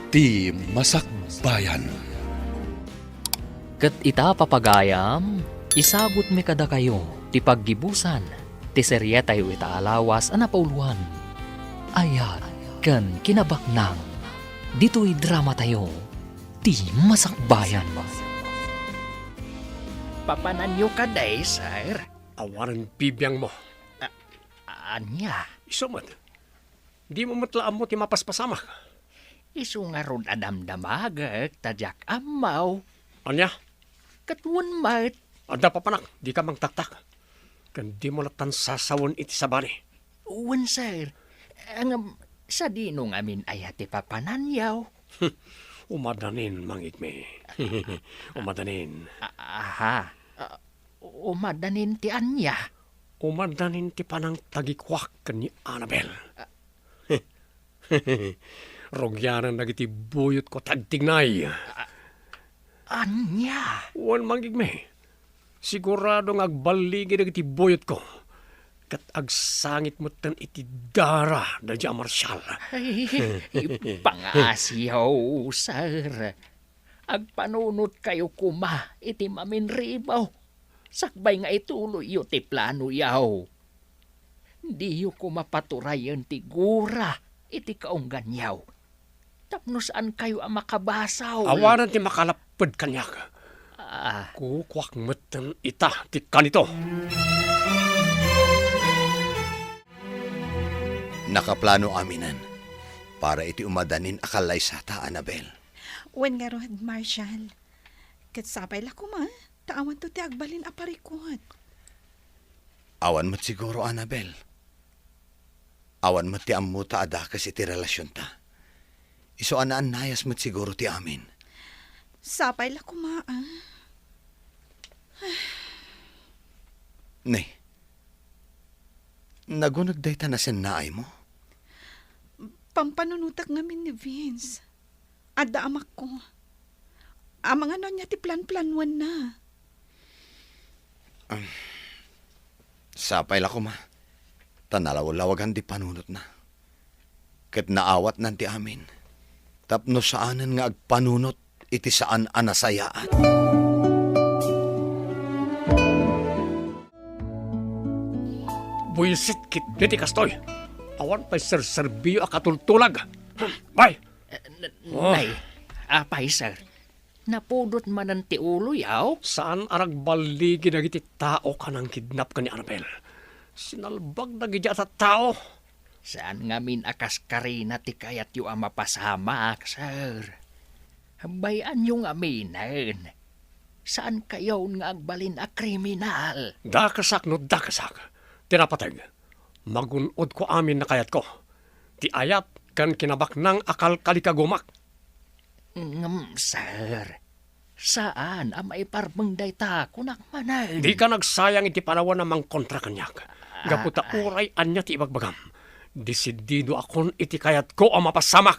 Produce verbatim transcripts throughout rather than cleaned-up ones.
Ti Masakbayan. Ket ita, papagayam, isagutmi kadakayo ti paggibusan ti serietayo ita a lawas a napauloan, Ayat ken Kinabaknang, ditoy dramatayo, Ti Masakbayan. Papananyo kadi, sir? Awanen bibiangmo. A-, ania? Isu met. Dimo met la ammo ti mapaspasamak. Isu ngarud a damdamagek ta diak ammo. Ania? Ket wen met. Adda papanak, dika mangtaktak. Ken dimo lattan sasawen iti sabali. Wen, sir. Ngem, sadino ngamin aya ti papananyo? Umadanin, mangigmi. Umadanin. A-, aha. A, umadanin ti ania? Umadanin ti panangtagikuak ken ni Annabel. Rugianan dagiti buyotko ti agtignay. A-, ania? Wen, mangigmi. Sigurado nga agballigi dagiti buyotko, ket agsangit metten iti dara daydi a Marshal. Ay, pangasiyo, sir. Agpanunotkayo koma iti maminribo, sakbay nga ituloyyo ti planoyo. Diyo koma paturayen ti gura iti kaungganyo, tapno saankayo a makabasol. Awanen ti makalapped kaniak. Ah. Kukuak metten ita ti kanito. Nakaplano aminen para iti umadanin a kallaysata, Annabel. Wen ngarud, Marshal. Ket sapay la koma, ta awanto ti agbalin a parikut. Awan met siguro, Annabel. Awan met ti ammota a dakes iti relasionta. Isu a naannayas met siguro ti amin. Sapay la koma, ah. Nay, naguneg dayta nasennaaymo? Pampanunotek ngamin ni Vince. Adda amakko. Amangan no ania ti planplannuanna. Am, sapay la koma, ta nalawlawagan ti panunotna. Ket naawatnan ti amin, tapno saanen nga agpanunot iti saan a nasayaat. Buisit ketdi ti kastoy. Awan pay serserbiyo a katultulag. Bay! Eh, n-, Oh. Nay, apay, sir? Napudot manen ti uloyo? Saan a ragballigi dagiti tao a nangkidnap ken ni Annabel. Sinalbag dagiti a tattao. Saan ngamin a kaskarina ti kayatyo a mapasamak, sir. Bay-anyo ngaminen. Saankayon nga agbalin a kriminal. Dakesak no dakesak. Ti napateg, magun-odko amin a kayatko. Ti ayat ken kinabaknang a kalkalikagumak. Ngem, sir, saan a maiparbeng dayta, kunak manen. Dika nagsayang iti panawen a mangkontra kaniak. Ah, gapu ta ay. Uray ania ti ibagbagam, desididoakon iti kayatko a mapasamak.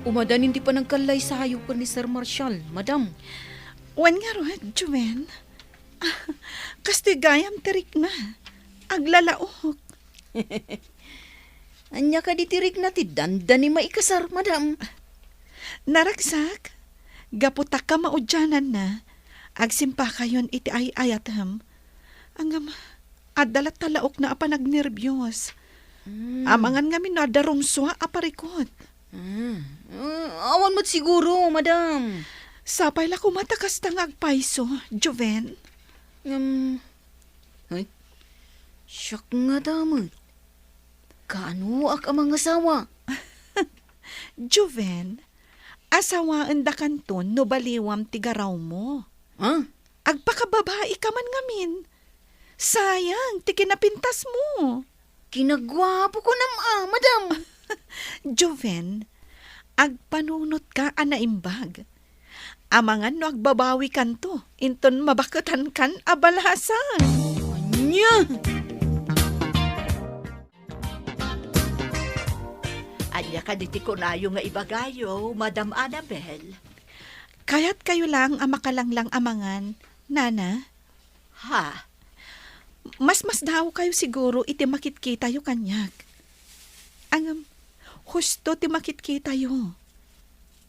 Umadanin ti panangkallaysayo ken ni Sir Marshall, madam. Wen ngarud, Joven. Kastoy gayam ti rikna. Aglalaok. Ania kadi ti rikna ti dandani maikasar, madam? Naragsak, gapu ta kamaudiananna, agsimpakayon iti ay-ayatem. Ngem, adda latta laokna a panagnerbios. Mm. Amangan ngamin no adda rumsua a parikut. Mm. Eh, awan met siguro, madam. Sapay la koma ta kasta nga agpayso, Joven. Ngem, ay, siak ngata met. Kaanoak a mangasawa? Joven, asawaendakanton no baliwam ti garawmo. Ha? Agpakababaika man ngamin. Sayang ti kinapintasmo. Kinaguapo kunam a, madam. Joven, agpanunotka a naimbag. Amangan no agbabawikanto inton mabaketankan a balasan. Ania? Ania kadi ti kunayo nga ibagayo, Madam Annabel? Kayatkayo laeng a makalanglang amangan, Nana? Ha? Mas masdaawkayo siguro iti makitkitayo kaniak. Ngem, husto ti makitkitayo.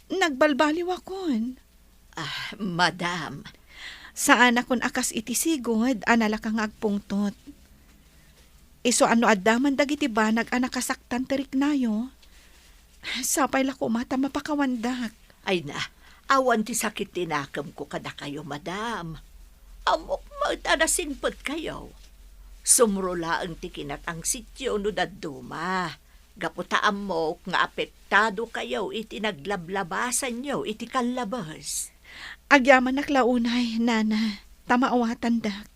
Nagbalbaliwakon. Ah, madam. Saanakon a kas iti sigud a nalaka nga agpungtot. Isu a no adda man dagiti banag a nakasaktan ti riknayo, sapay la koma ta mapakawandak. Ay na, awan ti sakit ti nakemko kadakayo, madam. Ammok met a nasingpetkayo. Sumro laeng ti kinatangsityo no dadduma. Gapu ta ammok nga apektado kayo iti naglablabasanyo iti kallabes. Agyamanak la unay, Nana, ta maawatandak.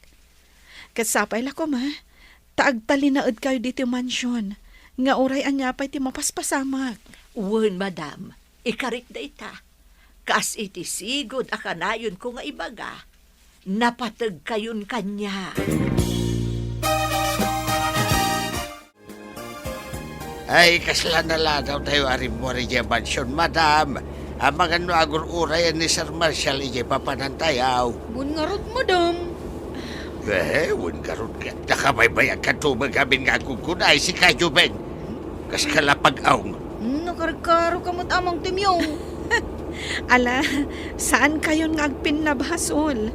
Ket sapay la koma, ta agtalinaedkayo ditoy mansion, nga uray ania pay ti mapaspasamak. Wen, madam, ikarik dayta. Kas iti sigud a kanayonko nga ibaga, napategkayon kaniak. Ay, kasla naladawtayo a rimmuar idiay mansion, madam. Amangan no agur-urayan ni Sir Marshall idiay papanantayo. Wen ngarud, madam. Eh, wen ngarud nga. Nakabaybayagkanto met amin nga agkunkuna, ay, sika, Joven. Kaskala pag-aw. Hmm, nakarkaroka met, Amang Temyong. Ala, saankayon nga agpinnabasol.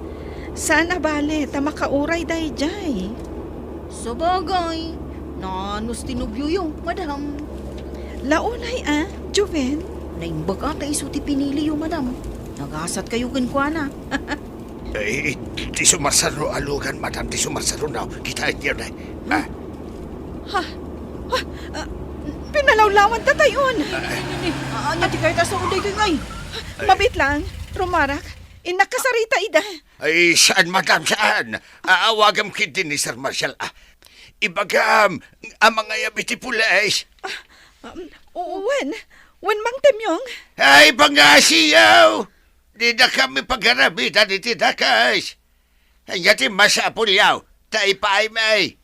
Saan a bale ta makauray daydiay. Sabagay, naanus ti nobioyo, madam. La unay a, Joven? Naimbag a ta isu ti piniliyo, madam. Nagasatkayo kenkuana. Eh, ti sumarsaro a lugan, madam, ti sumarsaro na. Kitaenyo na. Ah. Ha? Ha? Ah, pinalawlawan ta tayon. Ah. Ania ti kayat a sao daytoy ngay? Ay. Mabiit lang, rumarak. Innak kasarita ida. Ay, saan, madam, saan? Aawagam ketdi ni Sir Marshall, ah. Ibagam a mangayab iti pulis. Ah, um, wen, wen, Mang Temyong. Ay, pangngasiyo! Dida kami pag-aramidan iti dakes. Ania ti masapulyo, ta ipaaymi.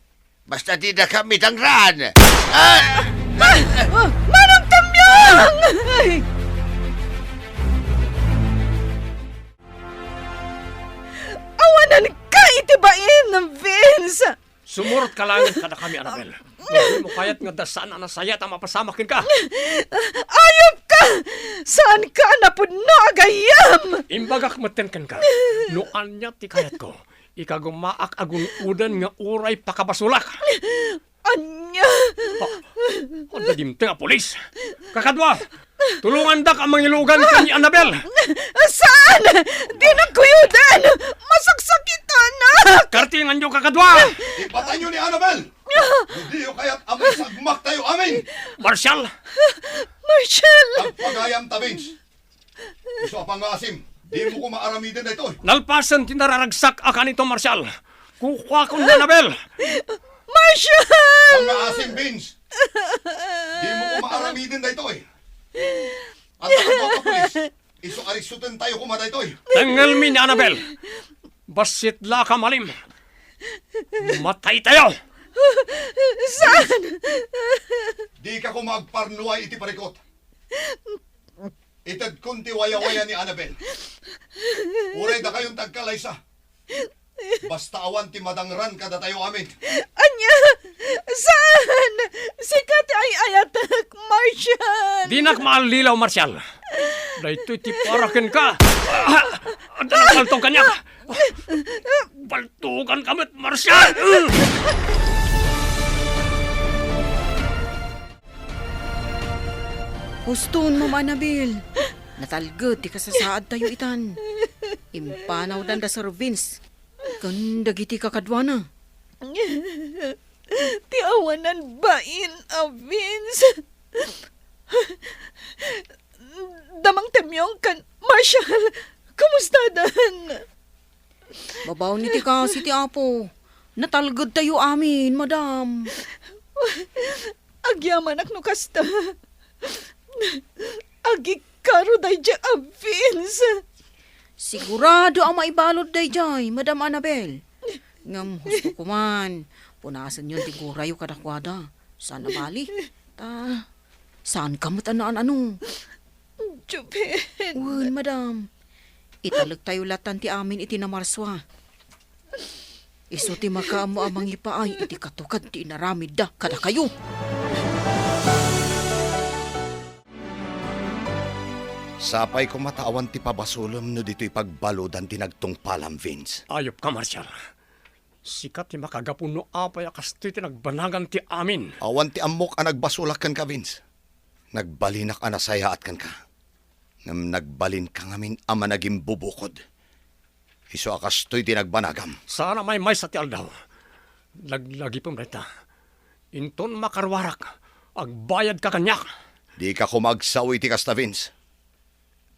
Basta dida kami dangran. Ah! Ah! Ah! Manong Temyong! Ay! Awanan ka iti bain, Vince! Sumurot ka laeng kadakami, Annabel. Dimo kayat nga adda saan a nasayaat a mapasamak kenka. Ayup ka! Saan ka a napudno a gayyem! Imbagak metten kenka, no ania ti kayatko, ikagumaak a gun-oden nga uray pakabasolak. Ania? Ha? Adda dimteng a pulis. Kakadua, tulongandak a mangilugan ken ni Annabel. Saan? Dinak kuyoden! Masaksakitanak! Kartinganyo, kakadua! Ipatayyo ni Annabel! No diyo kayat a maisagmaktayo amin! Marshall! Marshall! Agpagayamta, Vince! Isu a pangngaasim, dimo koma aramiden daytoy. Nalpasen ti nararagsak a kanito, Marshall. Kukuakon ni Annabel. Marshall! Pangngaasim, Vince. Dimo koma aramiden daytoy. Adda kadua a pulis. Isu a riksutentayo koma daytoy. Tengelmi ni Annabel. Bassit la ka malim. Mataytayo. Saan? Dika koma agparnuay iti parikut. Itedkon ti wayawaya ni Annabel. Uray dakayon ti agkalaysa. Basta awan ti madangran kadatayo amin. Ania? Saan? Sika ti ay-ayatek, Marshall! Dinak maallilaw, Marshall. Daytoy ti para kenka. Ah, adda nagpaltog kaniak. Paltoganka met, Marshall! Huston, Mama Annabel. Natalged ti kasasaadtayo itan. Impanawdan da Sir Vince ken dagiti kakaduana. Ti awanan bain a Vince. Da Mang Temyong ken Marshall, kumustadan? Babaen iti kaasi ti Apo, natalgedtayo amin, madam. Agyamanak no kasta. Agikaro daydiay a Vince. Sigurado a maibalud daydiay, Madam Annabel. Ngem husto koman, punasenyon ti gurayo kadakuada. Saan a bali? Ta, saanka met a naan-ano. Joven. Wen, madam. Italektayo latan ti amin iti namarsua. Isu ti makaammo a mangipaay iti katukad ti inaramidda kadakayo. Sapay koma ta awan ti pabasolem no ditoy pagbaludan ti nagtungpalam, Vince. Ayupka, Marshal. Sika ti makagapu no apay a kastoy ti nagbanagam ti amin. Awan ti ammok a nagbasolak kenka, Vince. Nagbalinak a nasayaat kenka. Ngem nagbalinka ngamin a managimbubukod. Isu a kastoy ti nagbanagam. Saan a maymaysa ti aldaw. Laglagipem dayta. Inton makaruarak, agbayadka kaniak. Dika koma agsao iti kasta, Vince.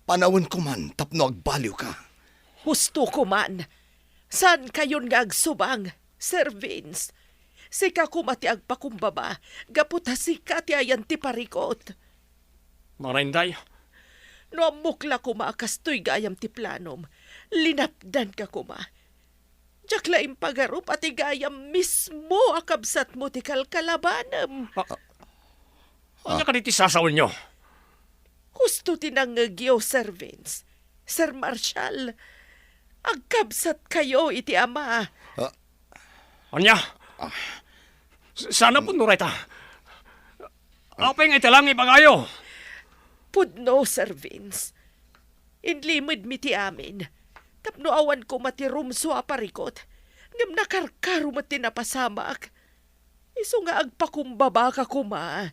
Panawenko man tapno agbaliwka. Husto koman. Saankayon nga agsubang, Sir Vince. Sika koma ti agpakumbaba, gapu ta sika ti ayan ti parikot. Mana, Inday? No ammok la koma a kastoy gayam ti planom, linapdanka koma. Diak la impagarup a ti gayam mismo a kabsatmo ti kalkalabanem. Ah, ah. Ania kadi ti sasawenyo? Husto ti nangngegyo, Sir Vince. Sir Marshall, agkabsatkayo iti ama. Ah. Ania? Ah. S-, saan a pudno dayta? Apay nga ita lang ibagayo? Pudno, Sir Vince. Inlimedmi ti amin. Tapno awan koma ti rumsua a parikot. Ngem nakarkaro met ti napasamak. Isu nga agpakumbabaka koma,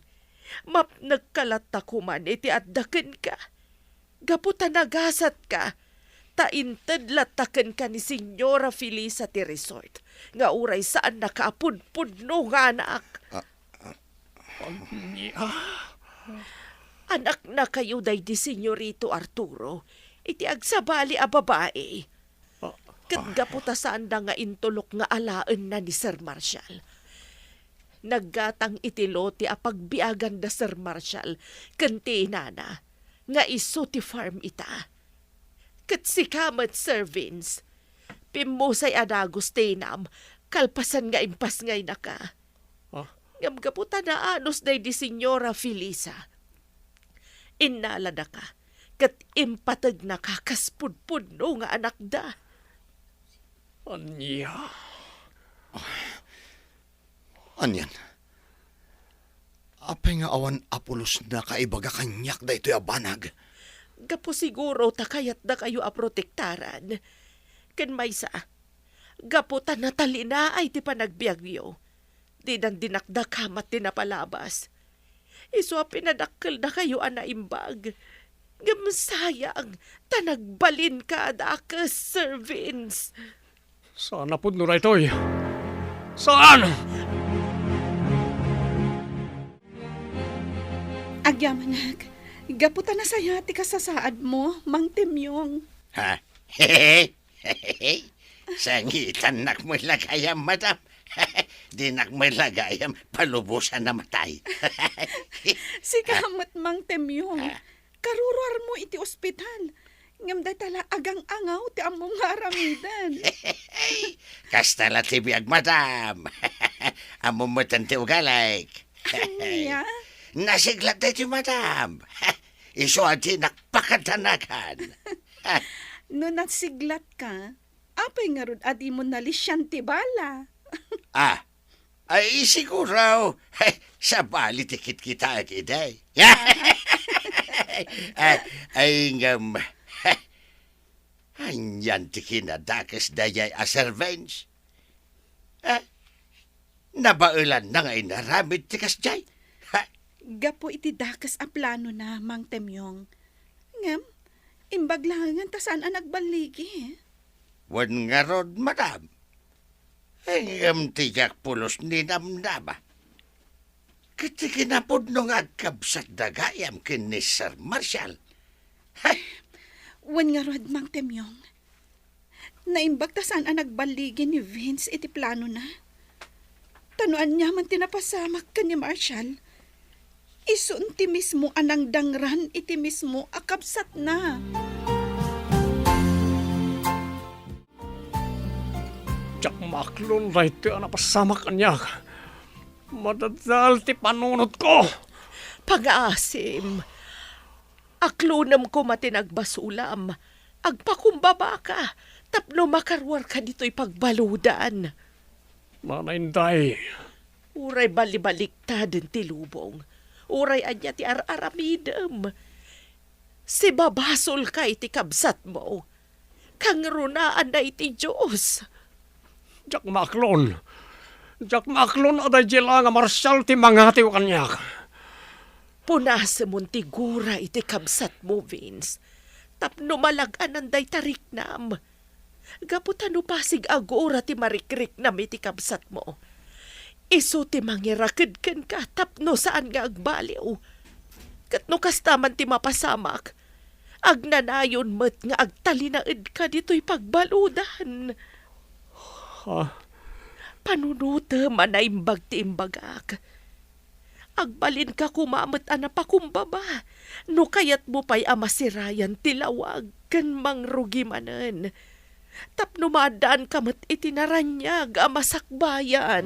mapnekka latta koman iti adda kenka. Gapu ta nagasatka, ta inted latta kenka ni Señora Felisa ti resort, nga uray saannaka a pudpudno nga anak. Ah, ah. Ania? Anaknakayo daydi Señorito Arturo, iti agsabali a babai. Ket gapu ta saanda nga intulok nga alaenna ni Sir Marshall, naggatang iti lote a pagbiagan da Sir Marshall ken ti inana, nga isu ti farm ita. Ket sika met, Sir Vince, pimmusay a dagus ti inam kalpasan nga impasngaynaka. Ah. Ngem gapu ta naanus daydi Señora Felisa, innaladaka ket impategnaka kas pudpudno nga anakda. Ania? Anian? Apay nga awan a pulosna kaibaga kaniak daytoy a banag? Gapu siguro ta kayatdakayo a protektaran. Ken maysa, gapu ta natalinaay ti panagbiagyo. Didan dinakdaka met ti napalabas. Isu a pinadakkeldakayo a naimbag. Ngem sayang, ta nagbalinka a dakes, Sir Vince. Saan a pudno daytoy? Saan? Agyamanak, gapu ta nasayaat ti kasasaadmo, Mang Temyong. Ha? Sangitannak met la gayam, madam. Dinak met la gayam palubosan a matay. Sika met, Mang Temyong. Ah. Karuruarmo iti ospital. Ngem dayta la agang-angaw ti ammom nga aramiden. Kasta la ti biag, madam. Ammom met ti ugalik. Ania? Nasiglat daytoy, madam. Isu a dinak pakadanagan. No nasiglatka, apay ngarud a dimo nalisian ti bala? Ah, ay, siguro, sabali ti kitkitaek idi. Ay, ay, ngem, anian ti kinadakes daydiay a Sir Vince? Ah, nabaelanna nga inaramid ti kasdiay. Ha? Gapu iti dakes a planona, Mang Temyong. Ngem, imbag laengen ta saan a nagballigi. Wen ngarud, madam. Ngem ti diak pulos ni namnama. Ket ti kinapudno nga agkabsat da gayam ken ni Sir Marshall. Hay! Wen ngarud, Mang Temyong. Naimbag ta saan a nagballigi ni Vince iti planona. Ta no aniaman ti napasamak ken ni Marshall, isun ti mismo a nangdangran iti mismo a kabsatna. Diak maaklon daytoy a napasamak kaniak. Madadael ti panunotko. Pangaasim. Aklonem koma ti nagbasolam. Agpakumbabaka tapno makaruarka ditoy pagbaludan. Mana Inday. Uray balibaliktaden ti lubong, uray ania ti ar-aramidem, Sibabasolka iti kabsatmo. Kangrunaanna iti Dios. Diak maaklon. Diak maaklon a daydiay la nga Marshall ti mangatiw kaniak. Punasemon ti gura iti kabsatmo, Vince, tapno malag-anan dayta riknam. Gapu ta no pasig a gura ti marikriknam iti kabsatmo, isu ti mangiraked kenka tapno saan nga agbaliw. Ket no kasta man ti mapasamak, agnanayon met nga agtalinaedka ditoy pagbaludan. Ha? Panunotem a naimbag ti imbagak. Agbalinka koma met a napakumbaba no kayatmo pay a masirayan ti lawag ken mangrugi manen, tapno maaddaanka met iti naraniag a masakbayan.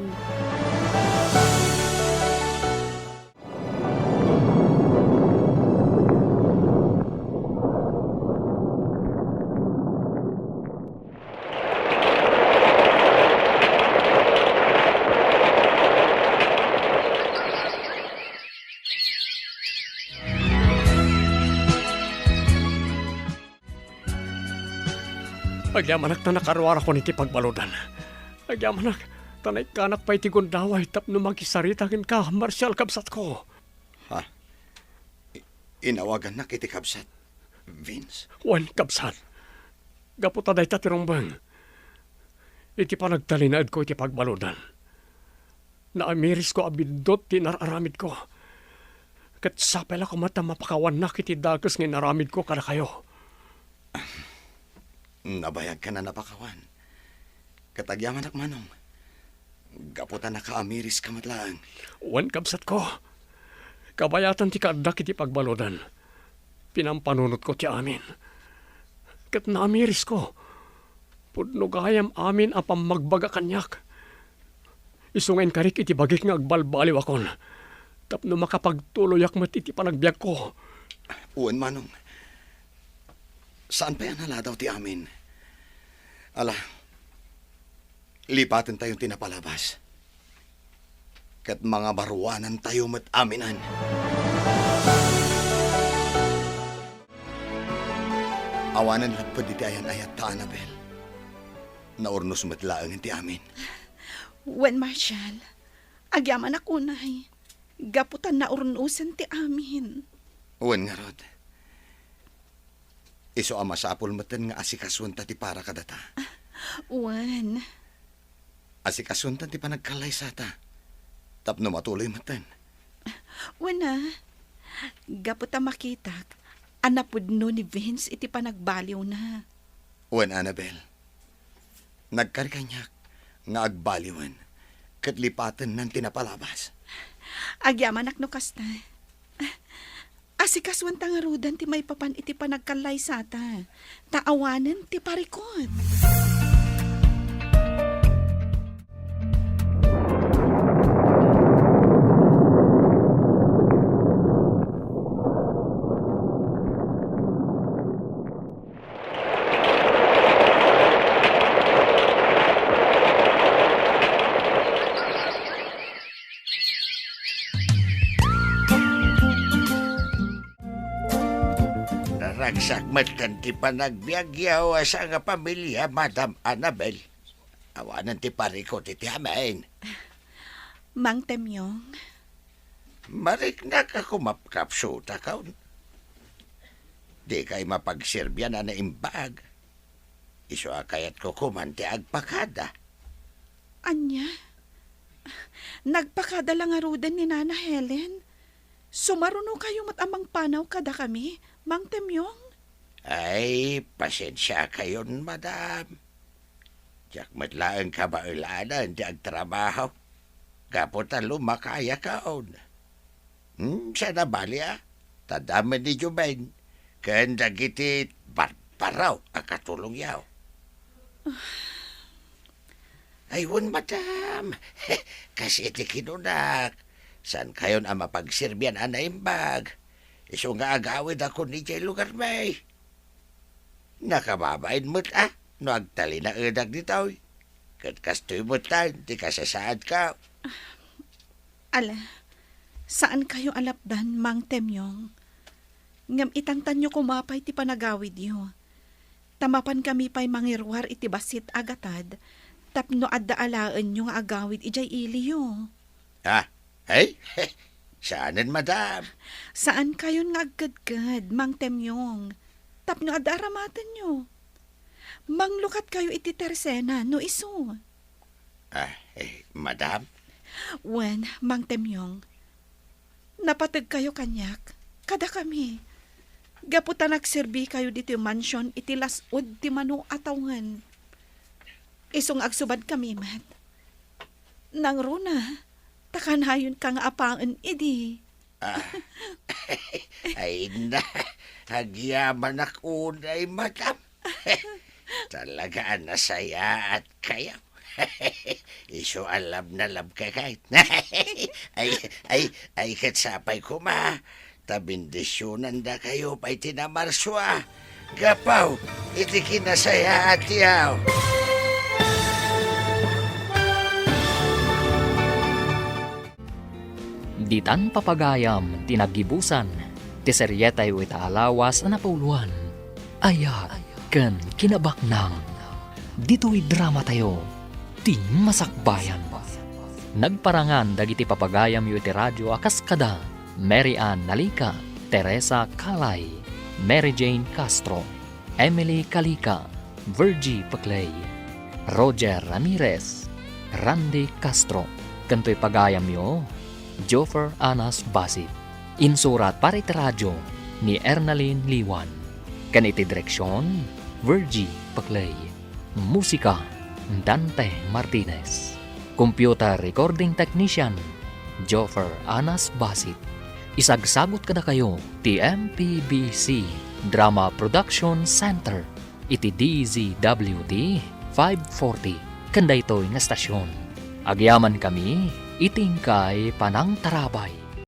Agyamanak ta nakaruarakon iti pagbaludan. Agyamanak ta naikkanak pay ti gundaway tapno makisarita kenka, Marshall, kabsatko. Ha? I-, inawagannak iti kabsat, Vince? Wen, kabsat. Gapu ta dayta ti rumbeng. Iti panagtalinaedko iti pagbaludan, naamirisko a biddut ti inar-aramidko. Ket sapay la koma ta mapakawannak iti dakes nga inaramidko kadakayo. Nabayagkan a napakawan. Ket agyamanak, Manong. Gapu ta nakaamiriska met laeng. Wen, kabsatko. Kabayatan ti kaaddak iti pagbaludan. Pinampanunotko ti amin. Ket naamirisko. Pudno gayam amin a pammagbaga kaniak. Isu nga inkarik iti bagik nga agbalbaliwakon, tapno makapagtuloyak met iti panagbiagko. Wen, Manong. Saan pay a naladaw ti amin. Ala, lipatentayon ti napalabas. Ket mangabaruanantayo met aminen. Awanen lapped iti ayan-ayatta, Annabel. Naurnos met laengen ti amin. Wen, Marshall, agyamanak unay, gapu ta naurnosen ti amin. Wen ngarud. Isu a masapul metten nga asikasuenta ti para kadata. Wen. Asikasuenta ti panagkallaysata tapno matuloy metten. Wen a, gapu ta makitak a napudno ni Vince iti panagbaliwna. Wen, Annabel, nagkari kaniak nga agbaliwen ket lipatennan ti napalabas. Agyamanak no kasta. Asikasuenta ngaruden ti maipapan iti panagkallaysata, ta awanen ti parikut. Naragsak metten ti panagbiagyo a sangapamilia, Madam Annabel. Awanen ti parikut iti amin. Mang Temyong. Mariknak a kumapkapsutakon. Dikay mapagserbian a naimbag. Isu a kayatko koman ti agpakada. Ania? Nagpakada la ngaruden ni Nana Helen? Sumarunokayo met a mangpanaw kadakami, Mang Temyong? Ay, pasensiakayon, madam. Diak met laeng kabaelanen ti agtrabaho, gapu ta lumakayakon. Hmm, saan a bali a, ta adda met ni Joven ken dagiti barbaro a katulongyo. Ay, wen, madam. Kas iti kinunak, saankayon a mapagserbian a naimbag. Isu nga agawidakon idiay lugarmi. Nakababain met a no agtalinaedak ditoy. Ket kastoy met laeng ti kasasaadko. Ala, saankayo a lapdan, Mang Temyong. Ngem itantanyo koma pay ti panagawidyo. Ta mapankami pay mangiruar iti bassit a gatad tapno adda alaenyo nga agawid idiay iliyo. Ah, ay? Saanen, madam. Saankayon nga agkedked, Mang Temyong, tapno adda aramatenyo. Manglukatkayo iti tersena no isu. Ah, eh, madam? Wen, Mang Temyong, napategkayo kaniak, kadakami. Gapu ta nagserbikayo ditoy mansion iti las-ud ti mano a tawen. Isu nga agsubadkami met. Nangruna, ta kanayonka nga apaen idi. Ah, ay na, agyamanak unay, madam. Talaga a nasayaat kayo. Isu a love na love ka, kay. Ay, ay, ay, ket sapay koma, ta bendisionandakayo pay ti namarsua, gapu iti kinasayaat yaw. Ditan papagayam ti naggibusan ti serietayo ita a lawas a napauluan, Ayat ken Kinabaknang. Ditoy dramatayo, ti masakbayan. Nagparangan dagiti papagayamyo iti radio a kas kada Mary Ann Nalica, Teresa Calay, Mary Jane Castro, Emily Calica, Virgie Peclay, Roger Ramirez, Randy Castro, ken toy pagayamyo, Joffer Anas Basit. Insurat para iti radio ni Ernalyn Liwan. Ken iti direksion, Virgie Peclay. Musika, Dante Martinez. Computer recording technician, Joffer Anas Basit. Isagsagut kadakayo ti M P B C Drama Production Center iti D Z W T five forty ken daytoy nga estasion. Agyamankami iti inkay panangtarabay.